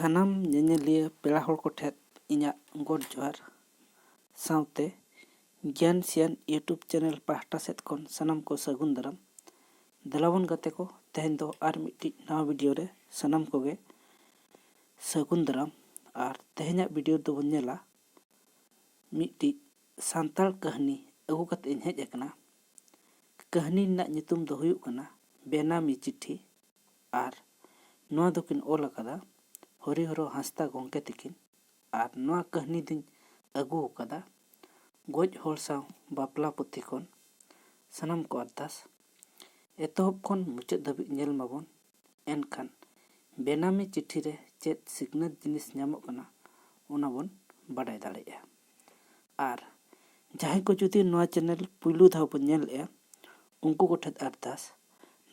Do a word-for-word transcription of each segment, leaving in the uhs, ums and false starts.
ᱥᱟᱱᱟᱢ ᱧᱮᱧᱮᱞᱤᱭᱟᱹ ᱯᱮᱲᱟ ᱦᱚᱲ ᱠᱚᱴᱷᱮᱱ ᱤᱧᱟᱹᱜ ᱜᱚᱰ ᱡᱚᱦᱟᱨ, ᱥᱟᱶᱛᱮ ᱜᱮᱭᱟᱱ ᱥᱤᱭᱟᱱ YouTube ᱪᱮᱱᱮᱞ ᱯᱟᱦᱴᱟ ᱥᱮᱫ ᱠᱷᱚᱱ ᱥᱟᱱᱟᱢ ᱠᱚ ᱥᱟᱹᱜᱩᱱ ᱫᱟᱨᱟᱢ᱾ ᱫᱮᱞᱟᱵᱚᱱ ᱜᱟᱛᱮ ᱠᱚ, ᱛᱮᱦᱮᱧ ᱫᱚ ᱟᱨ ᱢᱤᱫᱴᱤᱡ ᱱᱟᱣᱟ ᱵᱷᱤᱰᱤᱭᱳ ᱨᱮ ᱥᱟᱱᱟᱢ ᱠᱚᱜᱮ ᱥᱟᱹᱜᱩᱱ ᱫᱟᱨᱟᱢ᱾ ᱟᱨ ᱛᱮᱦᱮᱧᱟᱜ ᱵᱷᱤᱰᱤᱭᱳ ᱫᱚᱵᱚᱱ ᱧᱮᱞᱟ ᱢᱤᱫᱴᱤᱡ ᱥᱟᱱᱛᱟᱲ ᱠᱟᱹᱦᱱᱤ ᱟᱹᱜᱩ ᱠᱟᱛᱮ ᱤᱧ ᱦᱮᱡ ᱟᱠᱟᱱᱟ᱾ ᱠᱟᱹᱦᱱᱤ ᱨᱮᱱᱟᱜ ᱧᱩᱛᱩᱢ ᱫᱚ ᱦᱩᱭᱩᱜ ᱠᱟᱱᱟ ᱵᱮᱱᱟᱢᱤ ᱪᱤᱴᱷᱤ᱾ ᱟᱨ ᱱᱚᱣᱟ ᱫᱚᱠᱤᱱ ᱚᱞ ᱟᱠᱟᱫᱟ ᱦᱚᱨᱤᱦᱚᱨᱚ ᱦᱟᱸᱥᱫᱟ ᱜᱚᱢᱠᱮ ᱛᱤᱠᱤᱱ᱾ ᱟᱨ ᱱᱚᱣᱟ ᱠᱟᱹᱦᱱᱤ ᱫᱚᱧ ᱟᱹᱜᱩ ᱟᱠᱟᱫᱟ ᱜᱚᱡ ᱦᱚᱲ ᱥᱟᱶ ᱵᱟᱯᱞᱟ ᱯᱩᱛᱷᱤ ᱠᱷᱚᱱ᱾ ᱥᱟᱱᱟᱢ ᱠᱚ ᱟᱨᱫᱟᱥ, ᱮᱛᱚᱦᱚᱵ ᱠᱷᱚᱱ ᱢᱩᱪᱟᱹᱫ ᱫᱷᱟᱹᱵᱤᱡ ᱧᱮᱞ ᱢᱟᱵᱚᱱ᱾ ᱮᱱᱠᱷᱟᱱ ᱵᱮᱱᱟᱢᱤ ᱪᱤᱴᱷᱤ ᱨᱮ ᱪᱮᱫ ᱥᱤᱠᱷᱱᱟᱹᱛ ᱡᱤᱱᱤᱥ ᱧᱟᱢᱚᱜ ᱠᱟᱱᱟ, ᱚᱱᱟ ᱵᱚᱱ ᱵᱟᱰᱟᱭ ᱫᱟᱲᱮᱭᱟᱜᱼᱟ᱾ ᱟᱨ ᱡᱟᱦᱟᱸᱭ ᱠᱚ ᱡᱩᱫᱤ ᱱᱚᱣᱟ ᱪᱮᱱᱮᱞ ᱯᱩᱭᱞᱩ ᱫᱷᱟᱣ ᱵᱚᱱ ᱧᱮᱞᱮᱫᱼᱟ, ᱩᱱᱠᱩ ᱠᱚᱴᱷᱮᱱ ᱟᱨᱫᱟᱥ,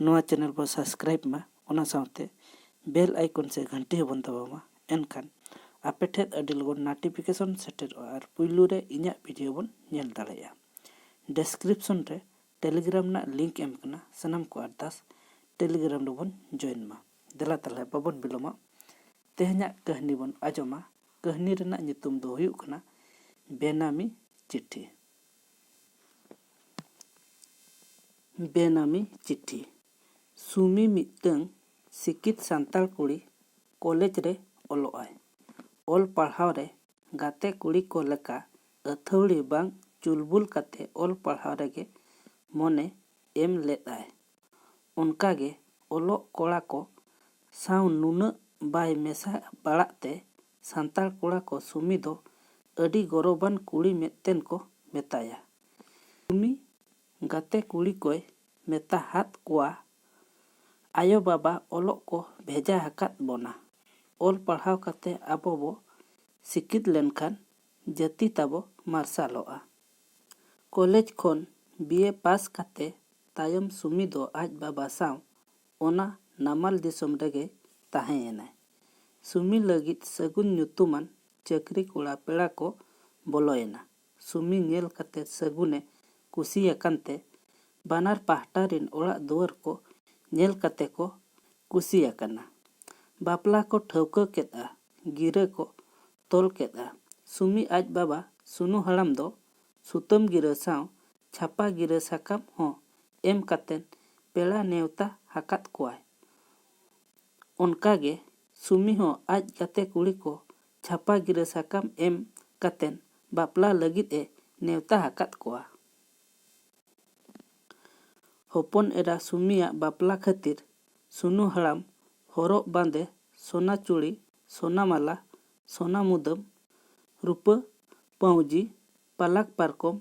ᱱᱚᱣᱟ ᱪᱮᱱᱮᱞ ᱵᱚᱱ ᱥᱟᱵᱥᱠᱨᱟᱭᱤᱵ ᱢᱟ, ᱚᱱᱟ ᱥᱟᱶᱛᱮ ᱵᱮᱞ ᱟᱭᱠᱚᱱ ᱥᱮ ᱜᱷᱟᱱᱴᱤ ᱦᱚᱸᱵᱚᱱ ᱫᱟᱵᱟᱣ ᱢᱟ᱾ ᱮᱱᱠᱷᱟᱱ ᱟᱯᱮ ᱴᱷᱮᱱ ᱟᱹᱰᱤ ᱞᱚᱜᱚᱱ ᱱᱳᱴᱤᱯᱷᱤᱠᱮᱥᱚᱱ ᱥᱮᱴᱮᱨᱚᱜᱼᱟ ᱟᱨ ᱯᱩᱭᱞᱩ ᱨᱮ ᱤᱧᱟᱹᱜ ᱵᱷᱤᱰᱤᱭᱳ ᱵᱚᱱ ᱧᱮᱞ ᱫᱟᱲᱮᱭᱟᱜᱼᱟ᱾ ᱰᱮᱥᱠᱨᱤᱯᱥᱚᱱ ᱨᱮ ᱴᱮᱞᱤᱜᱨᱟᱢ ᱨᱮᱱᱟᱜ ᱞᱤᱝᱠ ᱮᱢ ᱠᱟᱱᱟ, ᱥᱟᱱᱟᱢ ᱠᱚ ᱟᱨᱫᱟᱥ ᱴᱮᱞᱤᱜᱨᱟᱢ ᱨᱮᱵᱚᱱ ᱡᱚᱭᱮᱱ ᱢᱟ᱾ ᱫᱮᱞᱟ ᱛᱟᱦᱞᱮ ᱵᱟᱵᱚᱱ ᱵᱤᱞᱚᱢᱟ, ᱛᱮᱦᱮᱧᱟᱜ ᱠᱟᱹᱦᱱᱤ ᱵᱚᱱ ᱟᱸᱡᱚᱢᱟ᱾ ᱠᱟᱹᱦᱱᱤ ᱨᱮᱱᱟᱜ ᱧᱩᱛᱩᱢ ᱫᱚ ᱦᱩᱭᱩᱜ ᱠᱟᱱᱟ ᱵᱮᱱᱟᱢᱤ ᱪᱤᱴᱷᱤ᱾ ᱵᱮᱱᱟᱢᱤ ᱪᱤᱴᱷᱤ᱾ ᱥᱩᱢᱤ ᱢᱤᱫᱴᱟᱹᱝ ᱥᱤᱠᱤᱛ ᱥᱟᱱᱛᱟᱲ ᱠᱩᱲᱤ ᱠᱚᱞᱮᱡᱽ ᱨᱮ ᱚᱞᱚᱜ ᱟᱭ᱾ ᱚᱞ ᱯᱟᱲᱦᱟᱣ ᱨᱮ ᱜᱟᱛᱮ ᱠᱩᱲᱤ ᱠᱚ ᱞᱮᱠᱟ ᱟᱹᱛᱷᱟᱹᱣᱲᱤ ᱵᱟᱝ ᱪᱩᱞᱵᱩᱞ ᱠᱟᱛᱮ ᱚᱞ ᱯᱟᱲᱦᱟᱣ ᱨᱮᱜᱮ ᱢᱚᱱᱮ ᱮᱢ ᱞᱮᱫ ᱟᱭ᱾ ᱚᱱᱠᱟᱜᱮ ᱚᱞᱚᱜ ᱠᱚᱲᱟ ᱠᱚ ᱥᱟᱶ ᱱᱩᱱᱟᱹᱜ ᱵᱟᱭ ᱢᱮᱥᱟ ᱵᱟᱲᱟᱜ ᱛᱮ ᱥᱟᱱᱛᱟᱲ ᱠᱚᱲᱟ ᱠᱚ ᱥᱩᱢᱤ ᱫᱚ ᱟᱹᱰᱤ ᱜᱚᱨᱚᱵᱟᱱ ᱠᱩᱲᱤ ᱢᱮᱫᱴᱮᱱ ᱠᱚ ᱢᱮᱛᱟᱭᱟ᱾ ᱥᱩᱢᱤ ᱜᱟᱛᱮ ᱠᱩᱲᱤ ᱠᱚᱭ ᱢᱮᱛᱟ ᱦᱟᱫ ᱠᱚᱣᱟ, ᱟᱭᱳ ᱵᱟᱵᱟ ᱚᱞᱚᱜ ᱠᱚ ᱵᱷᱮᱡᱟ ᱟᱠᱟᱫ ᱵᱚᱱᱟ᱾ ᱚᱞ ᱯᱟᱲᱦᱟᱣ ᱠᱟᱛᱮ ᱟᱵᱚ ᱵᱚ ᱥᱤᱠᱤᱛ ᱞᱮᱱᱠᱷᱟᱱ ᱡᱟᱹᱛᱤ ᱛᱟᱵᱚ ᱢᱟᱨᱥᱟᱞᱚᱜᱼᱟ᱾ ᱠᱚᱞᱮᱡᱽ ᱠᱷᱚᱱ ᱵᱤ ᱮ ᱯᱟᱥ ᱠᱟᱛᱮ ᱛᱟᱭᱚᱢ ᱥᱩᱢᱤ ᱫᱚ ᱟᱡ ᱵᱟᱵᱟ ᱥᱟᱶ ᱚᱱᱟ ᱱᱟᱢᱟᱞ ᱫᱤᱥᱚᱢ ᱨᱮᱜᱮ ᱛᱟᱦᱮᱸᱭᱮᱱᱟᱭ᱾ ᱥᱩᱢᱤ ᱞᱟᱹᱜᱤᱫ ᱥᱟᱹᱜᱩᱱ ᱧᱩᱛᱩᱢᱟᱱ ᱪᱟᱹᱠᱨᱤ ᱠᱚᱲᱟ ᱯᱮᱲᱟ ᱠᱚ ᱵᱚᱞᱚᱭᱮᱱᱟ᱾ ᱥᱩᱢᱤ ᱧᱮᱞ ᱠᱟᱛᱮ ᱥᱟᱹᱜᱩᱱᱮ ᱠᱩᱥᱤᱭᱟᱠᱟᱱ ᱛᱮ ᱵᱟᱱᱟᱨ ᱯᱟᱦᱴᱟ ᱨᱤᱱ ᱚᱲᱟᱜ ᱫᱩᱣᱟᱹᱨ ᱠᱚ ᱧᱮᱞ ᱠᱟᱛᱮ ᱠᱚ ᱠᱩᱥᱤᱭᱟᱠᱟᱱᱟ᱾ ᱵᱟᱯᱞᱟ ᱠᱚ ᱴᱷᱟᱹᱣᱠᱟᱹ ᱠᱮᱫᱼᱟ᱾ ᱜᱤᱨᱟᱹ ᱠᱚ ᱛᱚᱞ ᱠᱮᱫᱼᱟ᱾ ᱥᱩᱢᱤ ᱟᱡ ᱵᱟᱵᱟ ᱥᱩᱱᱩ ᱦᱟᱲᱟᱢ ᱫᱚ ᱥᱩᱛᱟᱹᱢ ᱜᱤᱨᱟᱹ ᱥᱟᱶ ᱪᱷᱟᱯᱟ ᱜᱤᱨᱟᱹ ᱥᱟᱠᱟᱢ ᱦᱚᱸ ᱮᱢ ᱠᱟᱛᱮ ᱯᱮᱲᱟ ᱱᱮᱣᱛᱟ ᱟᱠᱟᱫ ᱠᱚᱣᱟᱭ᱾ ᱚᱱᱠᱟᱜᱮ ᱥᱩᱢᱤ ᱦᱚᱸ ᱟᱡ ᱜᱟᱛᱮ ᱠᱩᱲᱤ ᱠᱚ ᱪᱷᱟᱯᱟ ᱜᱤᱨᱟᱹ ᱥᱟᱠᱟᱢ ᱮᱢ ᱠᱟᱛᱮ ᱵᱟᱯᱞᱟ ᱞᱟᱹᱜᱤᱫ ᱮ ᱱᱮᱣᱛᱟ ᱟᱠᱟᱫ ᱠᱚᱣᱟ᱾ ᱦᱚᱯᱚᱱ ᱮᱨᱟ ᱥᱩᱢᱤᱭᱟᱜ ᱵᱟᱯᱞᱟ ᱠᱷᱟᱹᱛᱤᱨ ᱥᱩᱱᱩ ᱦᱟᱲᱟᱢ ᱦᱚᱨᱚᱜ ᱵᱟᱸᱫᱮ, ᱥᱚᱱᱟ ᱪᱩᱲᱤ, ᱥᱚᱱᱟ ᱢᱟᱞᱟ, ᱥᱚᱱᱟ ᱢᱩᱫᱟᱹᱢ, ᱨᱩᱯᱟᱹ ᱯᱟᱹᱣᱡᱤ, ᱯᱟᱞᱟᱠ ᱯᱟᱨᱠᱚᱢ,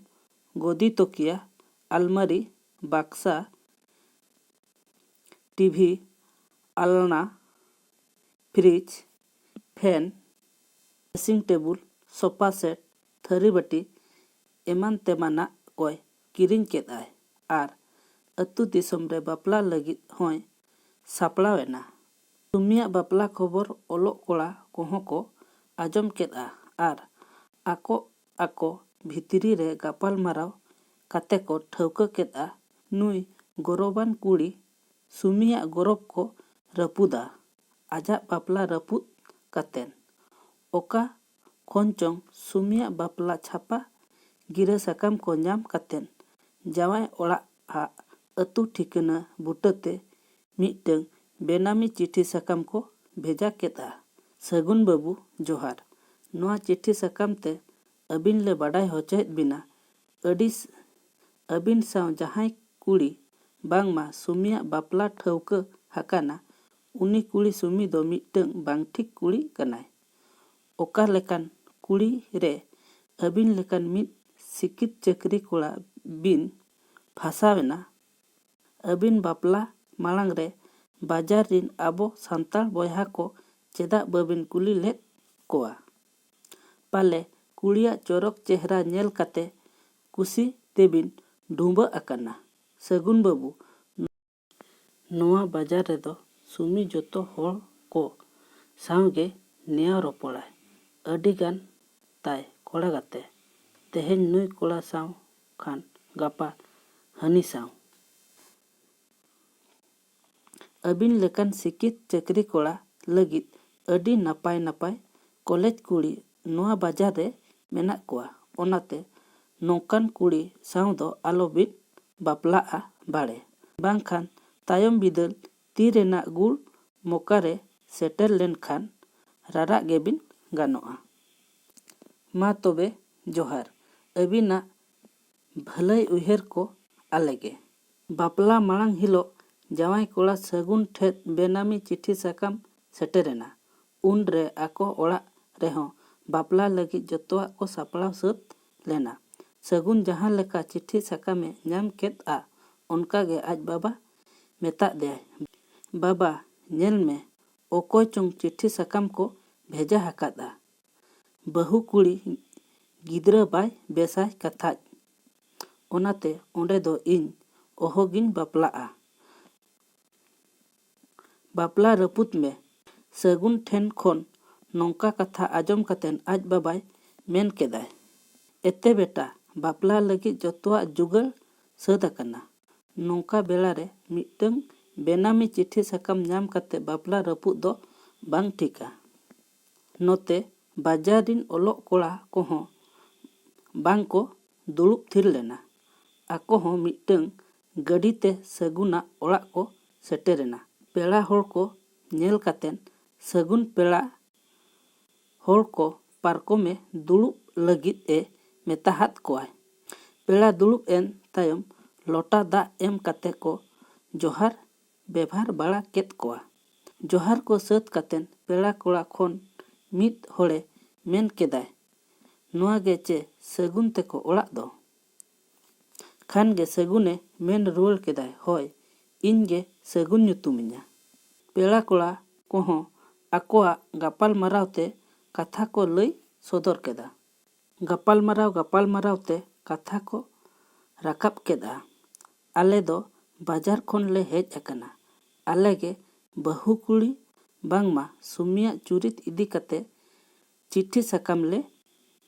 ᱜᱚᱫᱤ ᱛᱚᱠᱤᱭᱟ, ᱟᱞᱢᱟᱨᱤ, ᱵᱟᱠᱥᱟ, ᱴᱤᱵᱷᱤ, ᱟᱞᱱᱟ, fridge, fan, dressing table, sofa set, ᱛᱷᱟᱹᱨᱤ ᱵᱟᱹᱴᱤ ᱮᱢᱟᱱ ᱛᱮᱢᱟᱱᱟᱜ ᱠᱚᱭ ᱠᱤᱨᱤᱧ ᱠᱮᱫᱟᱭ ᱟᱨ ᱟᱹᱛᱩ ᱫᱤᱥᱚᱢ ᱨᱮ ᱵᱟᱯᱞᱟ ᱞᱟᱹᱜᱤᱫ ᱦᱚᱸᱭ ᱥᱟᱯᱲᱟᱣ ᱮᱱᱟ᱾ ᱥᱩᱢᱤᱭᱟᱜ ᱵᱟᱯᱞᱟ ᱠᱷᱚᱵᱚᱨ ᱚᱞᱚᱜ ᱠᱚᱲᱟ ᱠᱚᱦᱚᱸ ᱠᱚ ᱟᱸᱡᱚᱢ ᱠᱮᱫᱼᱟ ᱟᱨ ᱟᱠᱚ ᱟᱠᱚ ᱵᱷᱤᱛᱨᱤ ᱨᱮ ᱜᱟᱯᱟᱞᱢᱟᱨᱟᱣ ᱠᱟᱛᱮ ᱠᱚ ᱴᱷᱟᱹᱣᱠᱟᱹ ᱠᱮᱫᱼᱟ, ᱱᱩᱭ ᱜᱚᱨᱚᱵᱟᱱ ᱠᱩᱲᱤ ᱥᱩᱢᱤᱭᱟᱜ ᱜᱚᱨᱚᱵ ᱠᱚ ᱨᱟᱹᱯᱩᱫᱟ᱾ ᱟᱡᱟᱜ ᱵᱟᱯᱞᱟ ᱨᱟᱹᱯᱩᱫ ᱠᱟᱛᱮ ᱚᱠᱟ ᱠᱷᱚᱱ ᱪᱚᱝ ᱥᱩᱢᱤᱭᱟᱜ ᱵᱟᱯᱞᱟ ᱪᱷᱟᱯᱟ ᱜᱤᱨᱟᱹ ᱥᱟᱠᱟᱢ ᱠᱚ ᱧᱟᱢ ᱠᱟᱛᱮ ᱡᱟᱶᱟᱭ ᱚᱲᱟᱜ ᱟᱜ ᱟᱹᱛᱩ ᱴᱷᱤᱠᱟᱹᱱᱟ ᱵᱩᱴᱟᱹᱛᱮ ᱢᱤᱫᱴᱟᱹᱝ ᱵᱮᱱᱟᱢᱤ ᱪᱤᱴᱷᱤ ᱥᱟᱠᱟᱢ ᱠᱚ ᱵᱷᱮᱡᱟ ᱠᱮᱫᱼᱟ᱾ ᱥᱟᱹᱜᱩᱱ ᱵᱟᱹᱵᱩ, ᱡᱚᱦᱟᱨ᱾ ᱱᱚᱣᱟ ᱪᱤᱴᱷᱤ ᱥᱟᱠᱟᱢ ᱛᱮ ᱟᱹᱵᱤᱱ ᱞᱮ ᱵᱟᱰᱟᱭ ᱦᱚᱪᱚᱭᱮᱫ ᱵᱤᱱᱟ, ᱟᱹᱰᱤ ᱥ-, ᱟᱹᱵᱤᱱ ᱥᱟᱶ ᱡᱟᱦᱟᱸᱭ ᱠᱩᱲᱤ ᱵᱟᱝᱢᱟ ᱥᱩᱢᱤᱭᱟᱜ ᱵᱟᱯᱞᱟ ᱴᱷᱟᱹᱣᱠᱟᱹ ᱟᱠᱟᱱᱟ, ᱩᱱᱤ ᱠᱩᱲᱤ ᱥᱩᱢᱤ ᱫᱚ ᱢᱤᱫᱴᱟᱹᱝ ᱵᱟᱝ ᱴᱷᱤᱠ ᱠᱩᱲᱤ ᱠᱟᱱᱟᱭ᱾ ᱚᱠᱟ ᱞᱮᱠᱟᱱ ᱠᱩᱲᱤ ᱨᱮ ᱟᱹᱵᱤᱱ ᱞᱮᱠᱟᱱ ᱢᱤᱫ ᱥᱤᱠᱷᱤᱛ ᱪᱟᱹᱠᱨᱤ ᱠᱚᱲᱟ ᱵᱤᱱ ᱯᱷᱟᱥᱟᱣ ᱮᱱᱟ? ᱟᱹᱵᱤᱱ ᱵᱟᱯᱞᱟ ᱢᱟᱲᱟᱝ ᱨᱮ ᱵᱟᱡᱟᱨ ᱨᱤᱱ ᱟᱵᱚ ᱥᱟᱱᱛᱟᱲ ᱵᱚᱭᱦᱟ ᱠᱚ ᱪᱮᱫᱟᱜ ᱵᱟᱹᱵᱤᱱ ᱠᱩᱞᱤ ᱞᱮᱫ ᱠᱚᱣᱟ? ᱯᱟᱞᱮ ᱠᱩᱲᱤᱭᱟᱜ ᱪᱚᱨᱚᱠ ᱪᱮᱦᱨᱟ ᱧᱮᱞ ᱠᱟᱛᱮ ᱠᱩᱥᱤ ᱛᱮᱵᱤᱱ ᱰᱷᱩᱸᱵᱟᱹᱜ ᱟᱠᱟᱱᱟ᱾ ᱥᱟᱹᱜᱩᱱ ᱵᱟᱹᱵᱩ, ᱱᱚᱣᱟ ᱵᱟᱡᱟᱨ ᱨᱮᱫᱚ ᱥᱩᱢᱤ ᱡᱚᱛᱚ ᱦᱚᱲ ᱠᱚ ᱥᱟᱶ ᱜᱮ ᱱᱮᱭᱟᱣ ᱨᱚᱯᱚᱲᱟᱭ᱾ ᱟᱹᱰᱤ ᱜᱟᱱ ᱛᱟᱭ ᱠᱚᱲᱟ ᱜᱟᱛᱮ᱾ ᱛᱮᱦᱮᱧ ᱱᱩᱭ ᱠᱚᱲᱟ ᱥᱟᱶ ᱠᱷᱟᱱ ᱜᱟᱯᱟ ᱦᱟᱹᱱᱤ ᱥᱟᱶ᱾ ᱟᱹᱵᱤᱱ ᱞᱮᱠᱟᱱ ᱥᱤᱠᱷᱤᱛ ᱪᱟᱹᱠᱨᱤ ᱠᱚᱲᱟ ᱞᱟᱹᱜᱤᱫ ᱟᱹᱰᱤ ᱱᱟᱯᱟᱭ ᱱᱟᱯᱟᱭ ᱠᱚᱞᱮᱡᱽ ᱠᱩᱲᱤ ᱱᱚᱣᱟ ᱵᱟᱡᱟᱨ ᱨᱮ ᱢᱮᱱᱟᱜ ᱠᱚᱣᱟ᱾ ᱚᱱᱟᱛᱮ ᱱᱚᱝᱠᱟᱱ ᱠᱩᱲᱤ ᱥᱟᱶ ᱫᱚ ᱟᱞᱚᱵᱤᱱ ᱵᱟᱯᱞᱟᱜᱼᱟ ᱵᱟᱲᱮ, ᱵᱟᱝᱠᱷᱟᱱ ᱛᱟᱭᱚᱢ ᱵᱤᱫᱟᱹᱞ ᱛᱤ ᱨᱮᱱᱟᱜ ᱜᱩᱲ ᱢᱚᱠᱟ ᱨᱮ ᱥᱮᱴᱮᱨ ᱞᱮᱱᱠᱷᱟᱱ ᱨᱟᱨᱟᱜ ᱜᱮᱵᱤᱱ ᱜᱟᱱᱚᱜᱼᱟ᱾ ᱢᱟ ᱛᱚᱵᱮ ᱡᱚᱦᱟᱨ᱾ ᱟᱹᱵᱤᱱᱟᱜ ᱵᱷᱟᱹᱞᱟᱹᱭ ᱩᱭᱦᱟᱹᱨ ᱠᱚ ᱟᱞᱮᱜᱮ᱾ ᱵᱟᱯᱞᱟ ᱢᱟᱲᱟᱝ ᱦᱤᱞᱳᱜ ᱡᱟᱶᱟᱭ ᱠᱚᱲᱟ ᱥᱟᱹᱜᱩᱱ ᱴᱷᱮᱱ ᱵᱮᱱᱟᱢᱤ ᱪᱤᱴᱷᱤ ᱥᱟᱠᱟᱢ ᱥᱮᱴᱮᱨᱮᱱᱟ᱾ ᱩᱱᱨᱮ ᱟᱠᱚ ᱚᱲᱟᱜ ᱨᱮᱦᱚᱸ ᱵᱟᱯᱞᱟ ᱞᱟᱹᱜᱤᱫ ᱡᱚᱛᱚᱣᱟᱜ ᱠᱚ ᱥᱟᱯᱲᱟᱣ ᱥᱟᱹᱛ ᱞᱮᱱᱟ᱾ ᱥᱟᱹᱜᱩᱱ ᱡᱟᱦᱟᱸ ᱞᱮᱠᱟ ᱪᱤᱴᱷᱤ ᱥᱟᱠᱟᱢᱮ ᱧᱟᱢ ᱠᱮᱫᱼᱟ, ᱚᱱᱠᱟᱜᱮ ᱟᱡ ᱵᱟᱵᱟ ᱢᱮᱛᱟᱫ ᱫᱮᱭᱟᱭ, "ᱵᱟᱵᱟ, ᱧᱮᱞ ᱢᱮ, ᱚᱠᱚᱭ ᱪᱚᱝ ᱪᱤᱴᱷᱤ ᱥᱟᱠᱟᱢ ᱠᱚ ᱵᱷᱮᱡᱟ ᱟᱠᱟᱫᱼᱟ᱾ ᱵᱟᱹᱦᱩ ᱠᱩᱲᱤ ᱜᱤᱫᱽᱨᱟᱹ ᱵᱟᱭ ᱵᱮᱥᱟᱭ ᱠᱟᱛᱷᱟᱡ᱾ ᱚᱱᱟᱛᱮ ᱚᱸᱰᱮ ᱫᱚ ᱤᱧ ᱚᱦᱚᱜᱤᱧ ᱵᱟᱯᱞᱟᱜᱼᱟ᱾" ᱵᱟᱯᱞᱟ ᱨᱟᱹᱯᱩᱫ ᱢᱮ᱾ ᱥᱟᱹᱜᱩᱱ ᱴᱷᱮᱱ ᱠᱷᱚᱱ ᱱᱚᱝᱠᱟ ᱠᱟᱛᱷᱟ ᱟᱸᱡᱚᱢ ᱠᱟᱛᱮᱱ ᱟᱡ ᱵᱟᱵᱟᱭ ᱢᱮᱱ ᱠᱮᱫᱟᱭ, "ᱮᱛᱮ ᱵᱮᱴᱟ, ᱵᱟᱯᱞᱟ ᱞᱟᱹᱜᱤᱫ ᱡᱚᱛᱚᱣᱟᱜ ᱡᱩᱜᱟᱹᱲ ᱥᱟᱹᱛ ᱟᱠᱟᱱᱟ᱾ ᱱᱚᱝᱠᱟ ᱵᱮᱲᱟ ᱨᱮ ᱢᱤᱫᱴᱟᱹᱝ ᱵᱮᱱᱟᱢᱤ ᱪᱤᱴᱷᱤ ᱥᱟᱠᱟᱢ ᱧᱟᱢ ᱠᱟᱛᱮ ᱵᱟᱯᱞᱟ ᱨᱟᱹᱯᱩᱫ ᱫᱚ ᱵᱟᱝ ᱴᱷᱤᱠᱟ᱾" ᱱᱚᱛᱮ ᱵᱟᱡᱟᱨ ᱨᱤᱱ ᱚᱞᱚᱜ ᱠᱚᱲᱟ ᱠᱚᱦᱚᱸ ᱵᱟᱝ ᱠᱚ ᱫᱩᱲᱩᱵ ᱛᱷᱤᱨ ᱞᱮᱱᱟ᱾ ᱟᱠᱚ ᱦᱚᱸ ᱢᱤᱫᱴᱟᱹᱝ ᱜᱟᱹᱰᱤ ᱛᱮ ᱥᱟᱹᱜᱩᱱᱟᱜ ᱚᱲᱟᱜ ᱠᱚ ᱥᱮᱴᱮᱨᱮᱱᱟ᱾ ᱯᱮᱲᱟ ᱦᱚᱲ ᱠᱚ ᱧᱮᱞ ᱠᱟᱛᱮᱱ ᱥᱟᱹᱜᱩᱱ ᱯᱮᱲᱟ ᱦᱚᱲ ᱠᱚ ᱯᱟᱨᱠᱚᱢ ᱮ ᱫᱩᱲᱩᱵ ᱞᱟᱹᱜᱤᱫ ᱮ ᱢᱮᱛᱟᱦᱟᱫ ᱠᱚᱣᱟᱭ᱾ ᱯᱮᱲᱟ ᱫᱩᱲᱩᱵ ᱮᱱ ᱛᱟᱭᱚᱢ ᱞᱚᱴᱟ ᱫᱟᱜ ᱮᱢ ᱠᱟᱛᱮ ᱠᱚ ᱡᱚᱦᱟᱨ ᱵᱮᱵᱷᱟᱨ ᱵᱟᱲᱟ ᱠᱮᱫ ᱠᱚᱣᱟ᱾ ᱡᱚᱦᱟᱨ ᱠᱚ ᱥᱟᱹᱛ ᱠᱟᱛᱮᱱ ᱯᱮᱲᱟ ᱠᱚᱲᱟ ᱠᱷᱚᱱ ᱢᱤᱫ ᱦᱚᱲᱮ ᱢᱮᱱ ᱠᱮᱫᱟᱭ, "ᱱᱚᱣᱟ ᱜᱮ ᱪᱮ ᱥᱟᱹᱜᱩᱱ ᱛᱮᱠᱚ ᱚᱲᱟᱜ ᱫᱚ?" ᱠᱷᱟᱱ ᱜᱮ ᱥᱟᱹᱜᱩᱱᱮ ᱢᱮᱱ ᱨᱩᱣᱟᱹᱲ ᱠᱮᱫᱟᱭ, "ᱦᱳᱭ, ᱤᱧ ᱜᱮ ᱥᱟᱹᱜᱩᱱ ᱧᱩᱛᱩᱢᱤᱧᱟ᱾" ᱯᱮᱲᱟ ᱠᱚᱲᱟ ᱠᱚᱦᱚᱸ ᱟᱠᱚᱣᱟᱜ ᱜᱟᱯᱟᱞ ᱢᱟᱨᱟᱣ ᱛᱮ ᱠᱟᱛᱷᱟ ᱠᱚ ᱞᱟᱹᱭ ᱥᱚᱫᱚᱨ ᱠᱮᱫᱟ᱾ ᱜᱟᱯᱟᱞ ᱢᱟᱨᱟᱣ ᱜᱟᱯᱟᱞ ᱢᱟᱨᱟᱣ ᱛᱮ ᱠᱟᱛᱷᱟ ᱠᱚ ᱨᱟᱠᱟᱵ ᱠᱮᱫᱼᱟ᱾ "ᱟᱞᱮ ᱫᱚ ᱵᱟᱡᱟᱨ ᱠᱷᱚᱱ ᱞᱮ ᱦᱮᱡ ᱟᱠᱟᱱᱟ᱾ ᱟᱞᱮ ᱜᱮ ᱵᱟᱹᱦᱩ ᱠᱩᱲᱤ ᱵᱟᱝᱢᱟ ᱥᱩᱢᱤᱭᱟᱜ ᱪᱩᱨᱤᱛ ᱤᱫᱤ ᱠᱟᱛᱮ ᱪᱤᱴᱷᱤ ᱥᱟᱠᱟᱢ ᱞᱮ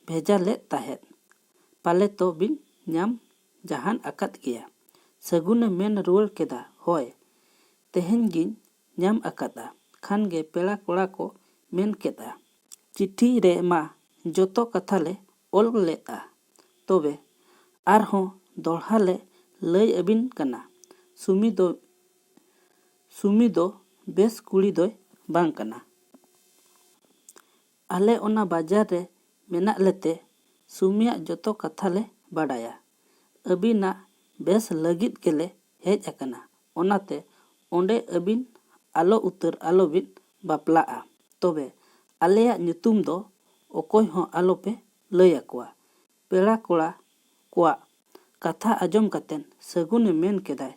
ᱵᱷᱮᱡᱟ ᱞᱮᱫ ᱛᱟᱦᱮᱸᱫ᱾ ᱯᱟᱞᱮ ᱛᱚ ᱵᱤᱱ ᱧᱟᱢ ᱡᱟᱦᱟᱱ ᱟᱠᱟᱫ ᱜᱮᱭᱟ?" ᱥᱟᱹᱜᱩᱱᱮ ᱢᱮᱱ ᱨᱩᱣᱟᱹᱲ ᱠᱮᱫᱟ, "ᱦᱳᱭ, ᱛᱮᱦᱮᱧ ᱜᱤᱧ ᱧᱟᱢ ᱟᱠᱟᱫᱼᱟ᱾ ᱠᱷᱟᱱ ᱜᱮ ᱯᱮᱲᱟ ᱠᱚᱲᱟ ᱠᱚ ᱢᱮᱱ ᱠᱮᱫᱼᱟ, "ᱪᱤᱴᱷᱤ ᱨᱮ ᱢᱟ ᱡᱚᱛᱚ ᱠᱟᱛᱷᱟ ᱞᱮ ᱚᱞ ᱞᱮᱫᱼᱟ, ᱛᱚᱵᱮ ᱟᱨᱦᱚᱸ ᱫᱚᱲᱦᱟ ᱞᱮ ᱞᱟᱹᱭ ᱟᱹᱵᱤᱱ ᱠᱟᱱᱟ, ᱥᱩᱢᱤ ᱫᱚ ᱥᱩᱢᱤ ᱫᱚ ᱵᱮᱥ ᱠᱩᱲᱤ ᱫᱚᱭ ᱵᱟᱝ ᱠᱟᱱᱟ᱾ ᱟᱞᱮ ᱚᱱᱟ ᱵᱟᱡᱟᱨ ᱨᱮ ᱢᱮᱱᱟᱜ ᱞᱮᱛᱮ ᱥᱩᱢᱤᱭᱟᱜ ᱡᱚᱛᱚ ᱠᱟᱛᱷᱟ ᱞᱮ ᱵᱟᱰᱟᱭᱟ᱾ ᱟᱹᱵᱤᱱᱟᱜ ᱵᱮᱥ ᱞᱟᱹᱜᱤᱫ ᱜᱮᱞᱮ ᱦᱮᱡ ᱟᱠᱟᱱᱟ, ᱚᱱᱟᱛᱮ ᱚᱸᱰᱮ ᱟᱹᱵᱤᱱ ᱟᱞᱚ ᱩᱛᱟᱹᱨ ᱟᱞᱚᱵᱤᱱ ᱵᱟᱯᱞᱟᱜᱼᱟ, ᱛᱚᱵᱮ ᱟᱞᱮᱭᱟᱜ ᱧᱩᱛᱩᱢ ᱫᱚ ᱚᱠᱚᱭ ᱦᱚᱸ ᱟᱞᱚᱯᱮ ᱞᱟᱹᱭ ᱟᱠᱚᱣᱟ᱾" ᱯᱮᱲᱟ ᱠᱚᱲᱟ ᱠᱚᱣᱟᱜ ᱠᱟᱛᱷᱟ ᱟᱸᱡᱚᱢ ᱠᱟᱛᱮ ᱥᱟᱹᱜᱩᱱᱮ ᱢᱮᱱ ᱠᱮᱫᱟᱭ,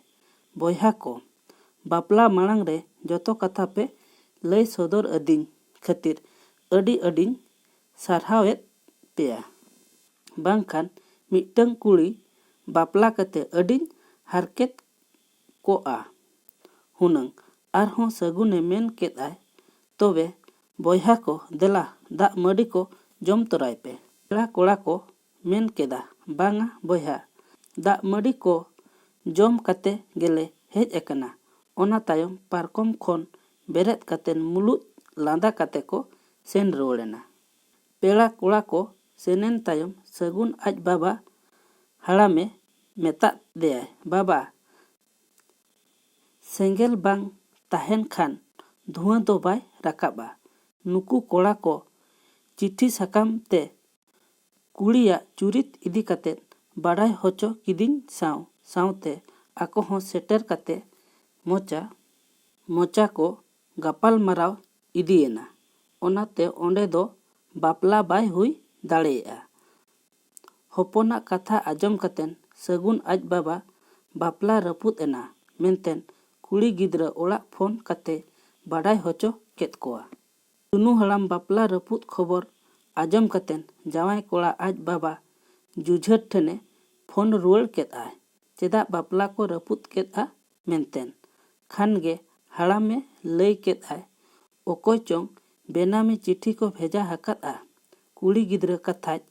"ᱵᱚᱭᱦᱟ ᱠᱚ, ᱵᱟᱯᱞᱟ ᱢᱟᱲᱟᱝ ᱨᱮ ᱡᱚᱛᱚ ᱠᱟᱛᱷᱟ ᱯᱮ ᱞᱟᱹᱭ ᱥᱚᱫᱚᱨ ᱟᱹᱫᱤᱧ ᱠᱷᱟᱹᱛᱤᱨ ᱟᱹᱰᱤ ᱟᱹᱰᱤᱧ ᱥᱟᱨᱦᱟᱣᱮᱫ ᱯᱮᱭᱟ, ᱵᱟᱝᱠᱷᱟᱱ ᱢᱤᱫᱴᱟᱹᱝ ᱠᱩᱲᱤ ᱵᱟᱯᱞᱟ ᱠᱟᱛᱮ ᱟᱹᱰᱤᱧ ᱦᱟᱨᱠᱮᱛ ᱠᱚᱜᱼᱟ ᱦᱩᱱᱟᱹᱝ᱾" ᱟᱨᱦᱚᱸ ᱥᱟᱹᱜᱩᱱᱮ ᱢᱮᱱ ᱠᱮᱫᱼᱟᱭ, "ᱛᱚᱵᱮ ᱵᱚᱭᱦᱟ ᱠᱚ, ᱫᱮᱞᱟ ᱫᱟᱜ ᱢᱟᱹᱰᱤ ᱠᱚ ᱡᱚᱢ ᱛᱚᱨᱟᱭ ᱯᱮ᱾" ᱯᱮᱲᱟ ᱠᱚᱲᱟ ᱠᱚ ᱢᱮᱱ ᱠᱮᱫᱟ, "ᱵᱟᱝᱟ ᱵᱚᱭᱦᱟ, ᱫᱟᱜ ᱢᱟᱹᱰᱤ ᱠᱚ ᱡᱚᱢ ᱠᱟᱛᱮ ᱜᱮᱞᱮ ᱦᱮᱡ ᱟᱠᱟᱱᱟ᱾" ᱚᱱᱟ ᱛᱟᱭᱚᱢ ᱯᱟᱨᱠᱚᱢ ᱠᱷᱚᱱ ᱵᱮᱨᱮᱫ ᱠᱟᱛᱮ ᱢᱩᱞᱩᱡ ᱞᱟᱸᱫᱟ ᱠᱟᱛᱮ ᱠᱚ ᱥᱮᱱ ᱨᱩᱣᱟᱹᱲᱮᱱᱟ᱾ ᱯᱮᱲᱟ ᱠᱚᱲᱟ ᱠᱚ ᱥᱮᱱᱮᱱ ᱛᱟᱭᱚᱢ ᱥᱟᱹᱜᱩᱱ ᱟᱡ ᱵᱟᱵᱟ ᱦᱟᱲᱟᱢᱮ ᱢᱮᱛᱟᱫ ᱫᱮᱭᱟᱭ, "ᱵᱟᱵᱟ, ᱥᱮᱸᱜᱮᱞ ᱵᱟᱝ ᱛᱟᱦᱮᱱ ᱠᱷᱟᱱ ᱫᱷᱩᱣᱟᱹ ᱫᱚ ᱵᱟᱭ ᱨᱟᱠᱟᱵᱼᱟ᱾ ᱱᱩᱠᱩ ᱠᱚᱲᱟ ᱠᱚ ᱪᱤᱴᱷᱤ ᱥᱟᱠᱟᱢ ᱛᱮ ᱠᱩᱲᱤᱭᱟᱜ ᱪᱩᱨᱤᱛ ᱤᱫᱤ ᱠᱟᱛᱮ ᱵᱟᱰᱟᱭ ᱦᱚᱪᱚ ᱠᱤᱫᱤᱧ ᱥᱟᱶ ᱥᱟᱶᱛᱮ ᱟᱠᱚ ᱦᱚᱸ ᱥᱮᱴᱮᱨ ᱠᱟᱛᱮ ᱢᱚᱪᱟ ᱢᱚᱪᱟ ᱠᱚ ᱜᱟᱯᱟᱞ ᱢᱟᱨᱟᱣ ᱤᱫᱤᱭᱮᱱᱟ᱾ ᱚᱱᱟᱛᱮ ᱚᱸᱰᱮ ᱫᱚ ᱵᱟᱯᱞᱟ ᱵᱟᱭ ᱦᱩᱭ ᱫᱟᱲᱮᱭᱟᱜᱼᱟ᱾" ᱦᱚᱯᱚᱱᱟᱜ ᱠᱟᱛᱷᱟ ᱟᱸᱡᱚᱢ ᱠᱟᱛᱮ ᱥᱟᱹᱜᱩᱱ ᱟᱡ ᱵᱟᱵᱟ ᱵᱟᱯᱞᱟ ᱨᱟᱹᱯᱩᱫ ᱮᱱᱟ ᱢᱮᱱᱛᱮ ᱠᱩᱲᱤ ᱜᱤᱫᱽᱨᱟᱹ ᱚᱲᱟᱜ ᱯᱷᱳᱱ ᱠᱟᱛᱮ ᱵᱟᱰᱟᱭ ᱦᱚᱪᱚ ᱠᱮᱫ ᱠᱚᱣᱟ᱾ ᱥᱩᱱᱩ ᱦᱟᱲᱟᱢ ᱵᱟᱯᱞᱟ ᱨᱟᱹᱯᱩᱫ ᱠᱷᱚᱵᱚᱨ ᱟᱸᱡᱚᱢ ᱠᱟᱛᱮ ᱡᱟᱶᱟᱭ ᱠᱚᱲᱟ ᱟᱡ ᱵᱟᱵᱟ ᱡᱩᱡᱷᱟᱹᱨ ᱴᱷᱮᱱᱮ ᱯᱷᱳᱱ ᱨᱩᱣᱟᱹᱲ ᱠᱮᱫᱼᱟᱭ, "ᱪᱮᱫᱟᱜ ᱵᱟᱯᱞᱟ ᱠᱚ ᱨᱟᱹᱯᱩᱫ ᱠᱮᱫᱼᱟ?" ᱢᱮᱱᱛᱮ᱾ ᱠᱷᱟᱱ ᱜᱮ ᱦᱟᱲᱟᱢᱮ ᱞᱟᱹᱭ ᱠᱮᱫᱼᱟᱭ, "ᱚᱠᱚᱭ ᱪᱚᱝ ᱵᱮᱱᱟᱢᱤ ᱪᱤᱴᱷᱤ ᱠᱚ ᱵᱷᱮᱡᱟ ᱟᱠᱟᱫᱼᱟ, ᱠᱩᱲᱤ ᱜᱤᱫᱽᱨᱟᱹ ᱠᱟᱛᱷᱟᱡ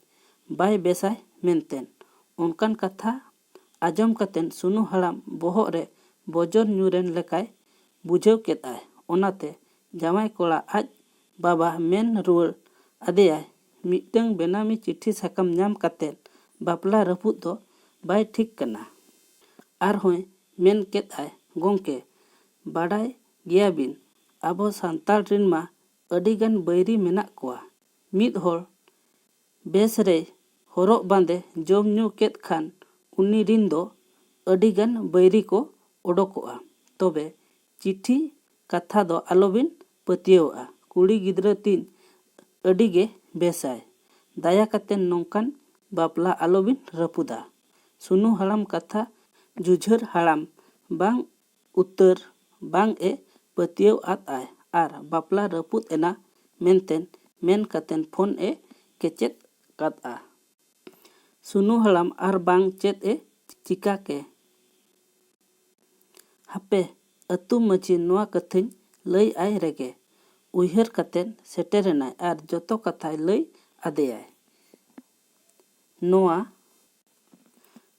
ᱵᱟᱭ ᱵᱮᱥᱟᱭ ᱢᱮᱱᱛᱮ᱾" ᱚᱱᱠᱟᱱ ᱠᱟᱛᱷᱟ ᱟᱸᱡᱚᱢ ᱠᱟᱛᱮ ᱥᱩᱱᱩ ᱦᱟᱲᱟᱢ ᱵᱚᱦᱚᱜ ᱨᱮ ᱵᱚᱡᱚᱨ ᱧᱩᱨᱮᱱ ᱞᱮᱠᱟᱭ ᱵᱩᱡᱷᱟᱹᱣ ᱠᱮᱫᱼᱟᱭ᱾ ᱚᱱᱟᱛᱮ ᱡᱟᱶᱟᱭ ᱠᱚᱲᱟ ᱟᱡ ᱵᱟᱵᱟ ᱢᱮᱱ ᱨᱩᱣᱟᱹᱲ ᱟᱫᱮᱭᱟᱭ, ᱢᱤᱫᱴᱟᱝ ᱵᱮᱱᱟᱢᱤ ᱪᱤᱴᱷᱤ ᱥᱟᱠᱟᱢ ᱧᱟᱢ ᱠᱟᱛᱮᱫ ᱵᱟᱯᱞᱟ ᱨᱟᱹᱯᱩᱫ ᱫᱚ ᱵᱟᱭ ᱴᱷᱤᱠ ᱠᱟᱱᱟ᱾ ᱟᱨᱦᱚᱸᱭ ᱢᱮᱱ ᱠᱮᱫ ᱟᱭ, ᱜᱚᱢᱠᱮ, ᱵᱟᱰᱟᱭ ᱜᱮᱭᱟᱵᱤᱱ, ᱟᱵᱚ ᱥᱟᱱᱛᱟᱲ ᱨᱤᱱ ᱢᱟ ᱟᱹᱰᱤᱜᱟᱱ ᱵᱟᱹᱭᱨᱤ ᱢᱮᱱᱟᱜ ᱠᱚᱣᱟ᱾ ᱢᱤᱫ ᱦᱚᱲ ᱵᱮᱥ ᱨᱮᱭ ᱦᱚᱨᱚᱜ ᱵᱟᱸᱫᱮ ᱡᱚᱢ ᱧᱩ ᱠᱮᱫ ᱠᱷᱟᱱ ᱩᱱᱤ ᱨᱤᱱ ᱫᱚ ᱟᱹᱰᱤᱜᱟᱱ ᱵᱟᱹᱭᱨᱤ ᱠᱚ ᱚᱰᱚᱠᱚᱜᱼᱟ᱾ ᱛᱚᱵᱮ ᱪᱤᱴᱷᱤ ᱠᱟᱛᱷᱟ ᱫᱚ ᱟᱞᱚᱵᱤᱱ ᱯᱟᱹᱛᱭᱟᱹᱣᱟᱜᱼᱟ᱾ ᱠᱩᱲᱤ ᱜᱤᱫᱽᱨᱟᱹ ᱛᱤᱧ ᱟᱹᱰᱤ ᱜᱮ ᱵᱮᱥᱟᱭ᱾ ᱫᱟᱭᱟ ᱠᱟᱛᱮ ᱱᱚᱝᱠᱟᱱ ᱵᱟᱯᱞᱟ ᱟᱞᱚᱵᱤᱱ ᱨᱟᱹᱯᱩᱫᱟ᱾ ᱥᱩᱱᱩ ᱦᱟᱲᱟᱢ ᱠᱟᱛᱷᱟ ᱡᱩᱡᱷᱟᱹᱨ ᱦᱟᱲᱟᱢ ᱵᱟᱝ ᱩᱛᱟᱹᱨ ᱵᱟᱝ ᱮ ᱯᱟᱹᱛᱭᱟᱹᱣ ᱟᱫ ᱟᱭ ᱟᱨ ᱵᱟᱯᱞᱟ ᱨᱟᱹᱯᱩᱫ ᱮᱱᱟ ᱢᱮᱱᱛᱮ ᱢᱮᱱ ᱠᱟᱛᱮ ᱯᱷᱳᱱ ᱮ ᱠᱮᱪᱮᱫ ᱠᱟᱫᱼᱟ᱾ ᱥᱩᱱᱩ ᱦᱟᱲᱟᱢ ᱟᱨ ᱵᱟᱝ ᱪᱮᱫ ᱮ ᱪᱤᱠᱟ ᱠᱮ? ᱦᱟᱯᱮ, ᱟᱹᱛᱩ ᱢᱟᱹᱡᱷᱤ ᱱᱚᱣᱟ ᱠᱟᱛᱷᱟᱧ ᱞᱟᱹᱭ ᱟᱭ ᱨᱮᱜᱮ᱾ ᱩᱭᱦᱟᱹᱨ ᱠᱟᱛᱮ ᱥᱮᱴᱮᱨᱮᱱᱟᱭ ᱟᱨ ᱡᱚᱛᱚ ᱠᱟᱛᱷᱟᱭ ᱞᱟᱹᱭ ᱟᱫᱮᱭᱟᱭ᱾ ᱱᱚᱣᱟ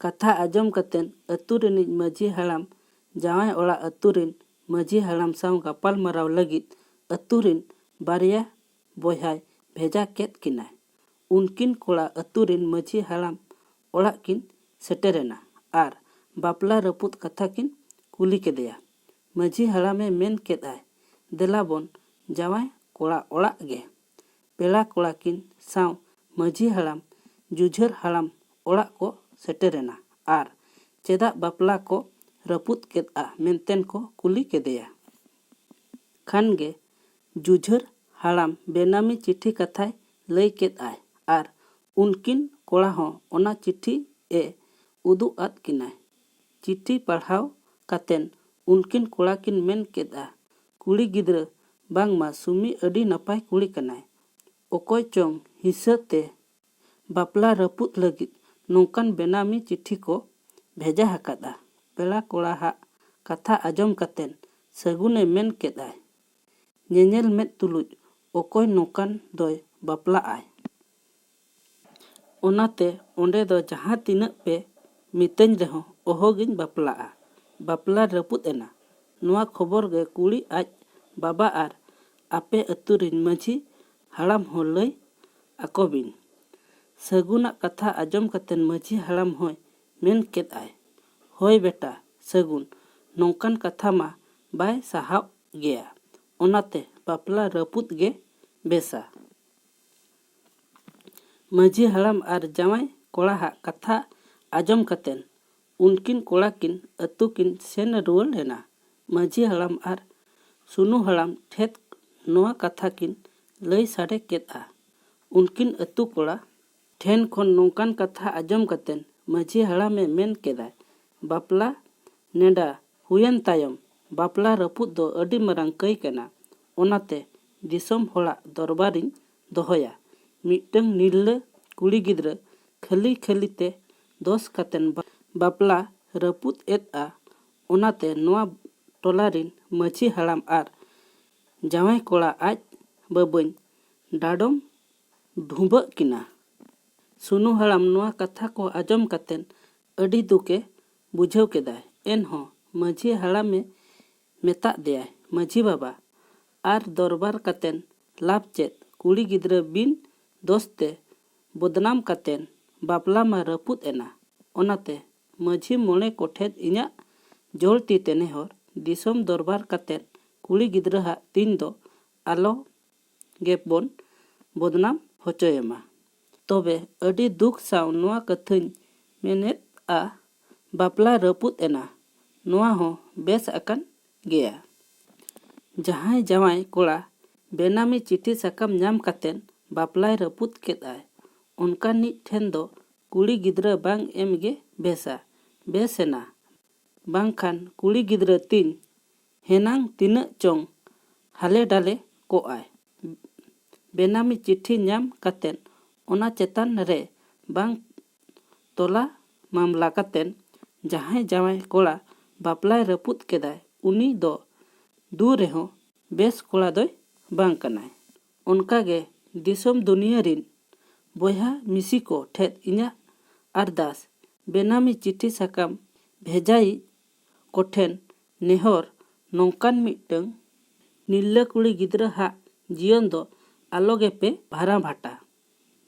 ᱠᱟᱛᱷᱟ ᱟᱸᱡᱚᱢ ᱠᱟᱛᱮ ᱟᱹᱛᱩ ᱨᱤᱱᱤᱡ ᱢᱟᱹᱡᱷᱤ ᱦᱟᱲᱟᱢ ᱡᱟᱶᱟᱭ ᱚᱲᱟᱜ ᱟᱹᱛᱩ ᱨᱤᱱ ᱢᱟᱹᱡᱷᱤ ᱦᱟᱲᱟᱢ ᱥᱟᱶ ᱜᱟᱯᱟᱞ ᱢᱟᱨᱟᱣ ᱞᱟᱹᱜᱤᱫ ᱟᱹᱛᱩ ᱨᱤᱱ ᱵᱟᱨᱭᱟ ᱵᱚᱭᱦᱟᱭ ᱵᱷᱮᱡᱟ ᱠᱮᱫ ᱠᱤᱱᱟᱭ᱾ ᱩᱱᱠᱤᱱ ᱠᱚᱲᱟ ᱟᱹᱛᱩ ᱨᱤᱱ ᱢᱟᱹᱡᱷᱤ ᱦᱟᱲᱟᱢ ᱚᱲᱟᱜ ᱠᱤᱱ ᱥᱮᱴᱮᱨᱮᱱᱟ ᱟᱨ ᱵᱟᱯᱞᱟ ᱨᱟᱹᱯᱩᱫ ᱠᱟᱛᱷᱟ ᱠᱤᱱ ᱠᱩᱞᱤ ᱠᱮᱫᱮᱭᱟ᱾ ᱢᱟᱹᱡᱷᱤ ᱦᱟᱲᱟᱢᱮ ᱢᱮᱱ ᱠᱮᱫᱼᱟᱭ, ᱫᱮᱞᱟ ᱵᱚᱱ ᱡᱟᱶᱟᱭ ᱠᱚᱲᱟ ᱚᱲᱟᱜ ᱜᱮ᱾ ᱯᱮᱲᱟ ᱠᱚᱲᱟ ᱠᱤᱱ ᱥᱟᱶ ᱢᱟᱹᱡᱷᱤ ᱦᱟᱲᱟᱢ ᱡᱩᱡᱷᱟᱹᱨ ᱦᱟᱲᱟᱢ ᱚᱲᱟᱜ ᱠᱚ ᱥᱮᱴᱮᱨᱮᱱᱟ ᱟᱨ ᱪᱮᱫᱟᱜ ᱵᱟᱯᱞᱟ ᱠᱚ ᱨᱟᱹᱯᱩᱫ ᱠᱮᱫᱼᱟ ᱢᱮᱱᱛᱮᱱ ᱠᱚ ᱠᱩᱞᱤ ᱠᱮᱫᱮᱭᱟ᱾ ᱠᱷᱟᱱ ᱜᱮ ᱡᱩᱡᱷᱟᱹᱨ ᱦᱟᱲᱟᱢ ᱵᱮᱱᱟᱢᱤ ᱪᱤᱴᱷᱤ ᱠᱟᱛᱷᱟᱭ ᱞᱟᱹᱭ ᱠᱮᱫᱼᱟᱭ ᱟᱨ ᱩᱱᱠᱤᱱ ᱠᱚᱲᱟ ᱦᱚᱸ ᱚᱱᱟ ᱪᱤᱴᱷᱤ ᱮ ᱩᱫᱩᱜ ᱟᱫ ᱠᱤᱱᱟᱭ᱾ ᱪᱤᱴᱷᱤ ᱯᱟᱲᱦᱟᱣ ᱠᱟᱛᱮᱱ ᱩᱱᱠᱤᱱ ᱠᱚᱲᱟ ᱠᱤᱱ ᱢᱮᱱ ᱠᱮᱫᱼᱟ, ᱠᱩᱲᱤ ᱜᱤᱫᱽᱨᱟᱹ ᱵᱟᱝᱢᱟ ᱥᱩᱢᱤ ᱟᱹᱰᱤ ᱱᱟᱯᱟᱭ ᱠᱩᱲᱤ ᱠᱟᱱᱟᱭ᱾ ᱚᱠᱚᱭ ᱪᱚᱝ ᱦᱤᱥᱟᱹ ᱛᱮ ᱵᱟᱯᱞᱟ ᱨᱟᱹᱯᱩᱫ ᱞᱟᱹᱜᱤᱫ ᱱᱚᱝᱠᱟᱱ ᱵᱮᱱᱟᱢᱤ ᱪᱤᱴᱷᱤ ᱠᱚ ᱵᱷᱮᱡᱟ ᱟᱠᱟᱫᱼᱟ᱾ ᱯᱮᱲᱟ ᱠᱚᱲᱟ ᱦᱟᱜ ᱠᱟᱛᱷᱟ ᱟᱸᱡᱚᱢ ᱠᱟᱛᱮᱱ ᱥᱟᱹᱜᱩᱱᱮ ᱢᱮᱱ ᱠᱮᱫᱼᱟᱭ, ᱧᱮᱧᱮᱞ ᱢᱮᱫ ᱛᱩᱞᱩᱡ ᱚᱠᱚᱭ ᱱᱚᱝᱠᱟᱱ ᱫᱚᱭ ᱵᱟᱯᱞᱟᱜᱼᱟᱭ? ᱚᱱᱟᱛᱮ ᱚᱸᱰᱮ ᱫᱚ ᱡᱟᱦᱟᱸ ᱛᱤᱱᱟᱹᱜ ᱯᱮ ᱢᱤᱛᱟᱹᱧ ᱨᱮᱦᱚᱸ ᱚᱦᱚᱜᱤᱧ ᱵᱟᱯᱞᱟᱜᱼᱟ᱾ ᱵᱟᱯᱞᱟ ᱨᱟᱹᱯᱩᱫ ᱮᱱᱟ᱾ ᱱᱚᱣᱟ ᱠᱷᱚᱵᱚᱨ ᱜᱮ ᱠᱩᱲᱤ ᱟᱡ ᱵᱟᱵᱟ ᱟᱨ ᱟᱯᱮ ᱟᱹᱛᱩ ᱨᱤᱱ ᱢᱟᱹᱡᱷᱤ ᱦᱟᱲᱟᱢ ᱦᱚᱸ ᱞᱟᱹᱭ ᱟᱠᱚ ᱵᱤᱱ᱾ ᱥᱟᱹᱜᱩᱱᱟᱜ ᱠᱟᱛᱷᱟ ᱟᱸᱡᱚᱢ ᱠᱟᱛᱮ ᱢᱟᱹᱡᱷᱤ ᱦᱟᱲᱟᱢ ᱦᱚᱸᱭ ᱢᱮᱱ ᱠᱮᱫᱼᱟᱭ, "ᱦᱳᱭ ᱵᱮᱴᱟ ᱥᱟᱹᱜᱩᱱ, ᱱᱚᱝᱠᱟᱱ ᱠᱟᱛᱷᱟ ᱢᱟ ᱵᱟᱭ ᱥᱟᱦᱟᱣ ᱜᱮᱭᱟ, ᱚᱱᱟᱛᱮ ᱵᱟᱯᱞᱟ ᱨᱟᱹᱯᱩᱫ ᱜᱮ ᱵᱮᱥᱟ᱾" ᱢᱟᱹᱡᱷᱤ ᱦᱟᱲᱟᱢ ᱟᱨ ᱡᱟᱶᱟᱭ ᱠᱚᱲᱟ ᱦᱟᱜ ᱠᱟᱛᱷᱟ ᱟᱸᱡᱚᱢ ᱠᱟᱛᱮ ᱩᱱᱠᱤᱱ ᱠᱚᱲᱟ ᱠᱤᱱ ᱟᱹᱛᱩ ᱠᱤᱱ ᱥᱮᱱ ᱨᱩᱣᱟᱹᱲ ᱮᱱᱟ᱾ ᱢᱟᱹᱡᱷᱤ ᱦᱟᱲᱟᱢ ᱟᱨ ᱥᱩᱱᱩ ᱦᱟᱲᱟᱢ ᱴᱷᱮᱫ ᱱᱚᱣᱟ ᱠᱟᱛᱷᱟ ᱠᱤᱱ ᱞᱟᱹᱭ ᱥᱟᱰᱮ ᱠᱮᱫᱼᱟ᱾ ᱩᱱᱠᱤᱱ ᱟᱹᱛᱩ ᱠᱚᱲᱟ ᱴᱷᱮᱱ ᱠᱷᱚᱱ ᱱᱚᱝᱠᱟᱱ ᱠᱟᱛᱷᱟ ᱟᱸᱡᱚᱢ ᱠᱟᱛᱮ ᱢᱟᱹᱡᱷᱤ ᱦᱟᱲᱟᱢᱮ ᱢᱮᱱ ᱠᱮᱫᱟ, "ᱵᱟᱯᱞᱟ ᱱᱮᱰᱟ ᱦᱩᱭᱮᱱ ᱛᱟᱭᱚᱢ ᱵᱟᱯᱞᱟ ᱨᱟᱹᱯᱩᱫ ᱫᱚ ᱟᱹᱰᱤ ᱢᱟᱨᱟᱝ ᱠᱟᱹᱭ ᱠᱟᱱᱟ᱾ ᱚᱱᱟᱛᱮ ᱫᱤᱥᱚᱢ ᱦᱚᱲᱟᱜ ᱫᱚᱨᱵᱟᱨᱤᱧ ᱫᱚᱦᱚᱭᱟ, ᱢᱤᱫᱴᱟᱝ ᱱᱤᱨᱞᱟᱹ ᱠᱩᱲᱤ ᱜᱤᱫᱽᱨᱟᱹ ᱠᱷᱟᱹᱞᱤ ᱠᱷᱟᱹᱞᱤ ᱛᱮ ᱫᱚᱥ ᱠᱟᱛᱮ ᱵᱟ-, ᱵᱟᱯᱞᱟ ᱨᱟᱹᱯᱩᱫ ᱮᱫᱼᱟ᱾ ᱚᱱᱟᱛᱮ ᱱᱚᱣᱟ ᱴᱚᱞᱟ ᱨᱤᱱ ᱢᱟᱹᱡᱷᱤ ᱦᱟᱲᱟᱢ ᱟᱨ ᱡᱟᱶᱟᱭ ᱠᱚᱲᱟ ᱟᱡ ᱵᱟᱵᱟᱧ ᱰᱟᱰᱚᱢ ᱰᱷᱩᱸᱵᱟᱹᱜ ᱠᱤᱱᱟ᱾" ᱥᱩᱱᱩ ᱦᱟᱲᱟᱢ ᱱᱚᱣᱟ ᱠᱟᱛᱷᱟ ᱠᱚ ᱟᱸᱡᱚᱢ ᱠᱟᱛᱮ ᱟᱹᱰᱤ ᱫᱩᱠᱮ ᱵᱩᱡᱷᱟᱹᱣ ᱠᱮᱫᱟ᱾ ᱮᱱᱦᱚᱸ ᱢᱟᱹᱡᱷᱤ ᱦᱟᱲᱟᱢᱮ ᱢᱮᱛᱟᱫ ᱫᱮᱭᱟᱭ, "ᱢᱟᱹᱡᱷᱤ ᱵᱟᱵᱟ, ᱟᱨ ᱫᱚᱨᱵᱟᱨ ᱠᱟᱛᱮ ᱞᱟᱵᱷ ᱪᱮᱫ? ᱠᱩᱲᱤ ᱜᱤᱫᱽᱨᱟᱹ ᱵᱤᱱ ᱫᱳᱥ ᱛᱮ ᱵᱚᱫᱱᱟᱢ ᱠᱟᱛᱮ ᱵᱟᱯᱞᱟ ᱢᱟ ᱨᱟᱹᱯᱩᱫ ᱮᱱᱟ᱾ ᱚᱱᱟᱛᱮ ᱢᱟᱹᱡᱷᱤ ᱢᱚᱬᱮ ᱠᱚᱴᱷᱮᱱ ᱤᱧᱟᱹᱜ ᱡᱳᱲ ᱛᱤ ᱛᱮ ᱱᱮᱦᱚᱨ, ᱫᱤᱥᱚᱢ ᱫᱚᱨᱵᱟᱨ ᱠᱟᱛᱮ ᱠᱩᱲᱤ ᱜᱤᱫᱽᱨᱟᱹ ᱦᱟᱜ ᱛᱤᱧ ᱫᱚ ᱟᱞᱚ ᱜᱮᱵᱚᱱ ᱵᱚᱫᱱᱟᱢ ᱦᱚᱪᱚᱭᱮᱢᱟ᱾" ᱛᱚᱵᱮ ᱟᱹᱰᱤ ᱫᱩᱠ ᱥᱟᱶ ᱱᱚᱣᱟ ᱠᱟᱛᱷᱟᱧ ᱢᱮᱱᱮᱫᱼᱟ, ᱵᱟᱯᱞᱟ ᱨᱟᱹᱯᱩᱫ ᱮᱱᱟ, ᱱᱚᱣᱟ ᱦᱚᱸ ᱵᱮᱥ ᱟᱠᱟᱱ ᱜᱮᱭᱟ᱾ ᱡᱟᱦᱟᱸᱭ ᱡᱟᱶᱟᱭ ᱠᱚᱲᱟ ᱵᱮᱱᱟᱢᱤ ᱪᱤᱴᱷᱤ ᱥᱟᱠᱟᱢ ᱧᱟᱢ ᱠᱟᱛᱮ ᱵᱟᱯᱞᱟᱭ ᱨᱟᱹᱯᱩᱫ ᱠᱮᱫᱼᱟᱭ, ᱚᱱᱠᱟᱱᱤᱡ ᱴᱷᱮᱱ ᱫᱚ ᱠᱩᱲᱤ ᱜᱤᱫᱽᱨᱟᱹ ᱵᱟᱝ ᱮᱢ ᱜᱮ ᱵᱮᱥᱟ, ᱵᱮᱥ ᱮᱱᱟ᱾ ᱵᱟᱝᱠᱷᱟᱱ ᱠᱩᱲᱤ ᱜᱤᱫᱽᱨᱟᱹ ᱛᱤᱧ ᱦᱮᱱᱟᱝ ᱛᱤᱱᱟᱹᱜ ᱪᱚᱝ ᱦᱟᱞᱮ ᱰᱟᱞᱮ ᱠᱚᱜᱼᱟᱭ᱾ ᱵᱮᱱᱟᱢᱤ ᱪᱤᱴᱷᱤ ᱧᱟᱢ ᱠᱟᱛᱮ ᱚᱱᱟ ᱪᱮᱛᱟᱱ ᱨᱮ ᱵᱟᱝ ᱛᱚᱞᱟ ᱢᱟᱢᱞᱟ ᱠᱟᱛᱮ ᱡᱟᱦᱟᱸᱭ ᱡᱟᱶᱟᱭ ᱠᱚᱲᱟ ᱵᱟᱯᱞᱟᱭ ᱨᱟᱹᱯᱩᱫ ᱠᱮᱫᱟᱭ, ᱩᱱᱤ ᱫᱚ ᱫᱩ ᱨᱮᱦᱚᱸ ᱵᱮᱥ ᱠᱚᱲᱟ ᱫᱚᱭ ᱵᱟᱝ ᱠᱟᱱᱟᱭ᱾ ᱚᱱᱠᱟᱜᱮ ᱫᱤᱥᱚᱢ ᱫᱩᱱᱤᱭᱟᱹ ᱨᱤᱱ ᱵᱚᱭᱦᱟ ᱢᱤᱥᱤ ᱠᱚ ᱴᱷᱮᱫ ᱤᱧᱟᱹᱜ ᱟᱨᱫᱟᱥ, ᱵᱮᱱᱟᱢᱤ ᱪᱤᱴᱷᱤ ᱥᱟᱠᱟᱢ ᱵᱷᱮᱡᱟᱭᱤᱡ ᱠᱚᱴᱷᱮᱱ ᱱᱮᱦᱚᱨ, ᱱᱚᱝᱠᱟᱱ ᱢᱤᱫᱴᱟᱹᱝ ᱱᱤᱨᱞᱟᱹ ᱠᱩᱲᱤ ᱜᱤᱫᱽᱨᱟᱹ ᱦᱟᱜ ᱡᱤᱭᱚᱱ ᱫᱚ ᱟᱞᱚ ᱜᱮᱯᱮ ᱵᱷᱟᱨᱟᱢᱵᱷᱟᱴᱟ᱾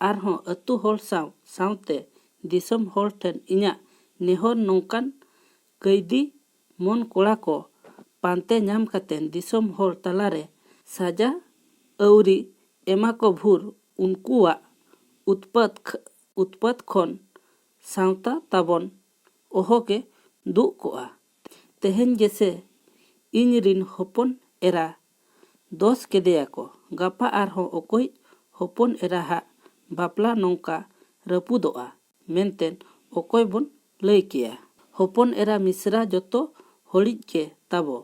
ᱟᱨᱦᱚᱸ ᱟᱹᱛᱩ ᱦᱚᱲ ᱥᱟᱶ ᱥᱟᱶᱛᱮ ᱫᱤᱥᱚᱢ ᱦᱚᱲ ᱴᱷᱮᱱ ᱤᱧᱟᱹᱜ ᱱᱮᱦᱚᱨ ᱱᱚᱝᱠᱟᱱ ᱠᱟᱹᱭᱫᱤ ᱢᱚᱱ ᱠᱚᱲᱟ ᱠᱚ ᱯᱟᱱᱛᱮ ᱧᱟᱢ ᱠᱟᱛᱮ ᱫᱤᱥᱚᱢ ᱦᱚᱲ ᱛᱟᱞᱟᱨᱮ ᱥᱟᱡᱟ ᱟᱹᱣᱨᱤ ᱮᱢᱟ ᱠᱚ ᱵᱷᱳᱨ ᱩᱱᱠᱩᱣᱟᱜ ᱩᱛᱯᱟᱛ ᱠᱷ-, ᱩᱛᱯᱟᱛ ᱠᱷᱚᱱ ᱥᱟᱶᱛᱟ ᱛᱟᱵᱚᱱ ᱚᱦᱚᱜᱮ ᱫᱩᱜ ᱠᱚᱜᱼᱟ᱾ ᱛᱮᱦᱮᱧ ᱜᱮᱥᱮ ᱤᱧ ᱨᱤᱱ ᱦᱚᱯᱚᱱ ᱮᱨᱟ ᱫᱚᱥ ᱠᱮᱫᱮᱭᱟᱠᱚ, ᱜᱟᱯᱟ ᱟᱨᱦᱚᱸ ᱚᱠᱚᱭ ᱦᱚᱯᱚᱱ ᱮᱨᱟ ᱦᱟᱜ ᱵᱟᱯᱞᱟ ᱱᱚᱝᱠᱟ ᱨᱟᱹᱯᱩᱫᱚᱜᱼᱟ ᱢᱮᱱᱛᱮ ᱚᱠᱚᱭ ᱵᱚᱱ ᱞᱟᱹᱭ ᱠᱮᱭᱟ? ᱦᱚᱯᱚᱱ ᱮᱨᱟ ᱢᱤᱥᱨᱟ ᱡᱚᱛᱚ ᱦᱚᱲᱤᱡ ᱜᱮ ᱛᱟᱵᱚ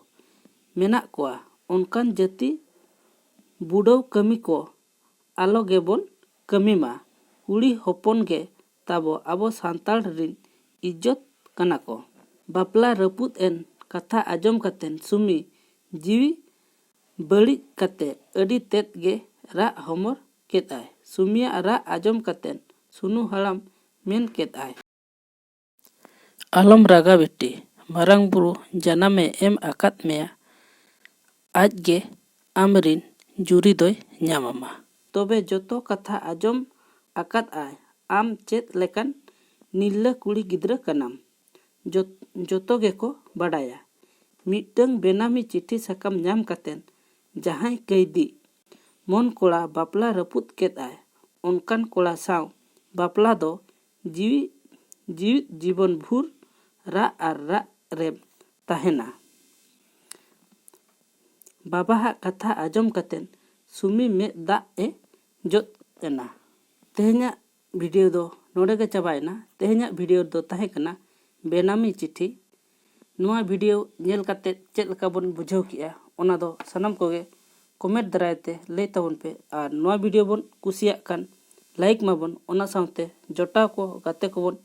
ᱢᱮᱱᱟᱜ ᱠᱚᱣᱟ᱾ ᱚᱱᱠᱟᱱ ᱡᱟᱹᱛᱤ ᱵᱩᱰᱟᱹᱣ ᱠᱟᱹᱢᱤ ᱠᱚ ᱟᱞᱚ ᱜᱮᱵᱚᱱ ᱠᱟᱹᱢᱤ ᱢᱟ᱾ ᱠᱩᱲᱤ ᱦᱚᱯᱚᱱ ᱜᱮ ᱛᱟᱵᱚ ᱟᱵᱚ ᱥᱟᱱᱛᱟᱲ ᱨᱤᱱ ᱤᱡᱽᱡᱚᱛ ᱠᱟᱱᱟ ᱠᱚ᱾ ᱵᱟᱯᱞᱟ ᱨᱟᱹᱯᱩᱫ ᱮᱱ ᱠᱟᱛᱷᱟ ᱟᱸᱡᱚᱢ ᱠᱟᱛᱮ ᱥᱩᱢᱤ ᱡᱤᱣᱤ ᱵᱟᱹᱲᱤᱡ ᱠᱟᱛᱮ ᱟᱹᱰᱤ ᱛᱮᱫ ᱜᱮ ᱨᱟᱜ ᱦᱚᱢᱚᱨ ᱠᱮᱫ ᱟᱭ᱾ ᱥᱩᱢᱤᱭᱟᱜ ᱨᱟᱜ ᱟᱸᱡᱚᱢ ᱠᱟᱛᱮ ᱥᱩᱱᱩ ᱦᱟᱲᱟᱢ ᱢᱮᱱ ᱠᱮᱫ ᱟᱭ, "ᱟᱞᱚᱢ ᱨᱟᱜᱟ ᱵᱤᱴᱤ, ᱢᱟᱨᱟᱝ ᱵᱩᱨᱩ ᱡᱟᱱᱟᱢᱮ ᱮᱢ ᱟᱠᱟᱫ ᱢᱮᱭᱟ, ᱟᱡ ᱜᱮ ᱟᱢ ᱨᱤᱱ ᱡᱩᱨᱤ ᱫᱚᱭ ᱧᱟᱢ ᱟᱢᱟ᱾ ᱛᱚᱵᱮ ᱡᱚᱛᱚ ᱠᱟᱛᱷᱟ ᱟᱸᱡᱚᱢ ᱟᱠᱟᱫ ᱟᱭ, ᱟᱢ ᱪᱮᱫ ᱞᱮᱠᱟᱱ ᱱᱤᱨᱞᱟᱹ ᱠᱩᱲᱤ ᱜᱤᱫᱽᱨᱟᱹ ᱠᱟᱱᱟᱢ, ᱡᱚᱛ-, ᱡᱚᱛᱚ ᱜᱮᱠᱚ ᱵᱟᱰᱟᱭᱟ᱾" ᱢᱤᱫᱴᱟᱹᱝ ᱵᱮᱱᱟᱢᱤ ᱪᱤᱴᱷᱤ ᱥᱟᱠᱟᱢ ᱧᱟᱢ ᱠᱟᱛᱮ ᱡᱟᱦᱟᱸᱭ ᱠᱟᱹᱭᱫᱤ ᱢᱚᱱ ᱠᱚᱲᱟ ᱵᱟᱯᱞᱟ ᱨᱟᱹᱯᱩᱫ ᱠᱮᱫ ᱟᱭ, ᱚᱱᱠᱟᱱ ᱠᱚᱲᱟ ᱥᱟᱶ ᱵᱟᱯᱞᱟ ᱫᱚ ᱡᱤᱣᱤ, ᱡᱤᱣᱤᱫ ᱡᱤᱵᱚᱱ ᱵᱷᱩᱨ ᱨᱟᱜ ᱟᱨ ᱨᱟᱜ ᱨᱮᱢ ᱛᱟᱦᱮᱱᱟ᱾ ᱵᱟᱵᱟᱣᱟᱜ ᱠᱟᱛᱷᱟ ᱟᱸᱡᱚᱢ ᱠᱟᱛᱮ ᱥᱩᱢᱤ ᱢᱮᱫ ᱫᱟᱜ ᱮ ᱡᱚᱫ ᱮᱱᱟ᱾ ᱛᱮᱦᱮᱧᱟᱜ ᱵᱷᱤᱰᱤᱭᱳ ᱫᱚ ᱱᱚᱰᱮ ᱜᱮ ᱪᱟᱵᱟᱭᱮᱱᱟ᱾ ᱛᱮᱦᱮᱧᱟᱜ ᱵᱷᱤᱰᱤᱭᱳ ᱫᱚ ᱛᱟᱦᱮᱸ ᱠᱟᱱᱟ ᱵᱮᱱᱟᱢᱤ ᱪᱤᱴᱷᱤ᱾ ᱱᱚᱣᱟ ᱵᱷᱤᱰᱤᱭᱳ ᱧᱮᱞ ᱠᱟᱛᱮ ᱪᱮᱫ ᱞᱮᱠᱟ ᱵᱚᱱ ᱵᱩᱡᱷᱟᱹᱣ ᱠᱮᱜᱼᱟ, ᱚᱱᱟ ᱫᱚ ᱥᱟᱱᱟᱢ ᱠᱚᱜᱮ ᱠᱚᱢᱮᱱᱴ ᱫᱟᱨᱟᱭ ᱛᱮ ᱞᱟᱹᱭ ᱛᱟᱵᱚᱱ ᱯᱮ᱾ ᱟᱨ ᱱᱚᱣᱟ ᱵᱷᱤᱰᱤᱭᱳ ᱵᱚᱱ ᱠᱩᱥᱤᱭᱟᱜ ᱠᱷᱟᱱ ᱞᱟᱭᱤᱠ ᱢᱟᱵᱚᱱ, ᱚᱱᱟ ᱥᱟᱶᱛᱮ ᱡᱚᱴᱟᱣ ᱠᱚ, ᱜᱟᱛᱮ ᱠᱚᱵᱚᱱ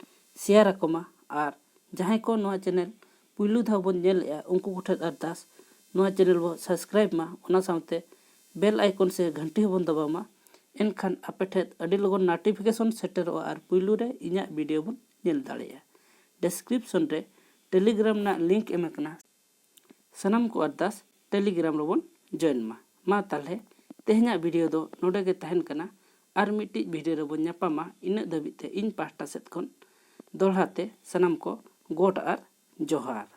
ᱥᱮᱭᱟᱨ ᱟᱠᱚ ᱢᱟ᱾ ᱟᱨ ᱡᱟᱦᱟᱸᱭ ᱠᱚ ᱱᱚᱣᱟ ᱪᱮᱱᱮᱞ ᱯᱩᱭᱞᱩ ᱫᱷᱟᱣ ᱵᱚᱱ ᱧᱮᱞᱮᱜᱼᱟ, ᱩᱱᱠᱩ ᱠᱚᱴᱷᱮᱱ ᱟᱨᱫᱟᱥ, ᱱᱚᱣᱟ ᱪᱮᱱᱮᱞ ᱵᱚ ᱥᱟᱵᱥᱠᱨᱟᱭᱤᱵᱽ ᱢᱟ, ᱚᱱᱟ ᱥᱟᱶᱛᱮ ᱵᱮᱞ ᱟᱭᱠᱚᱱ ᱥᱮ ᱜᱷᱟᱱᱴᱤ ᱦᱚᱸᱵᱚᱱ ᱫᱟᱵᱟᱣ ᱢᱟ᱾ ᱮᱱᱠᱷᱟᱱ ᱟᱯᱮ ᱴᱷᱮᱱ ᱟᱹᱰᱤ ᱞᱚᱜᱚᱱ ᱱᱳᱴᱤᱯᱷᱤᱠᱮᱥᱚᱱ ᱥᱮᱴᱮᱨᱚᱜᱼᱟ ᱟᱨ ᱯᱩᱭᱞᱩ ᱨᱮ ᱤᱧᱟᱹᱜ ᱵᱷᱤᱰᱤᱭᱳ ᱵᱚᱱ ᱧᱮᱞ ᱫᱟᱲᱮᱭᱟᱜᱼᱟ᱾ ᱰᱮᱥᱠᱨᱤᱯᱥᱚᱱ ᱨᱮ ᱴᱮᱞᱤᱜᱨᱟᱢ ᱨᱮᱱᱟᱜ ᱞᱤᱝᱠ ᱮᱢ ᱟᱠᱟᱱᱟ᱾ ᱥᱟᱱᱟᱢ ᱠᱚ ᱟᱨᱫᱟᱥ, ᱴᱮᱞᱤᱜᱨᱟᱢ ᱨᱮᱵᱚᱱ join ᱢᱟ᱾ ᱢᱟ ᱛᱟᱦᱞᱮ ᱛᱮᱦᱮᱧᱟᱜ video ᱫᱚ ᱱᱚᱰᱮ ᱜᱮ ᱛᱟᱦᱮᱱ ᱠᱟᱱᱟ᱾ ᱟᱨ ᱢᱤᱫᱴᱤᱡ video ᱨᱮᱵᱚᱱ ᱧᱟᱯᱟᱢᱟ᱾ ᱤᱱᱟᱹᱜ ᱫᱷᱟᱹᱵᱤᱡ ᱛᱮ ᱤᱧ ᱯᱟᱦᱴᱟ ᱥᱮᱫ ᱠᱷᱚᱱ ᱫᱚᱦᱲᱟ ᱛᱮ ᱥᱟᱱᱟᱢ ᱠᱚ ᱜᱚᱰ ᱟᱨ ᱡᱚᱦᱟᱨ᱾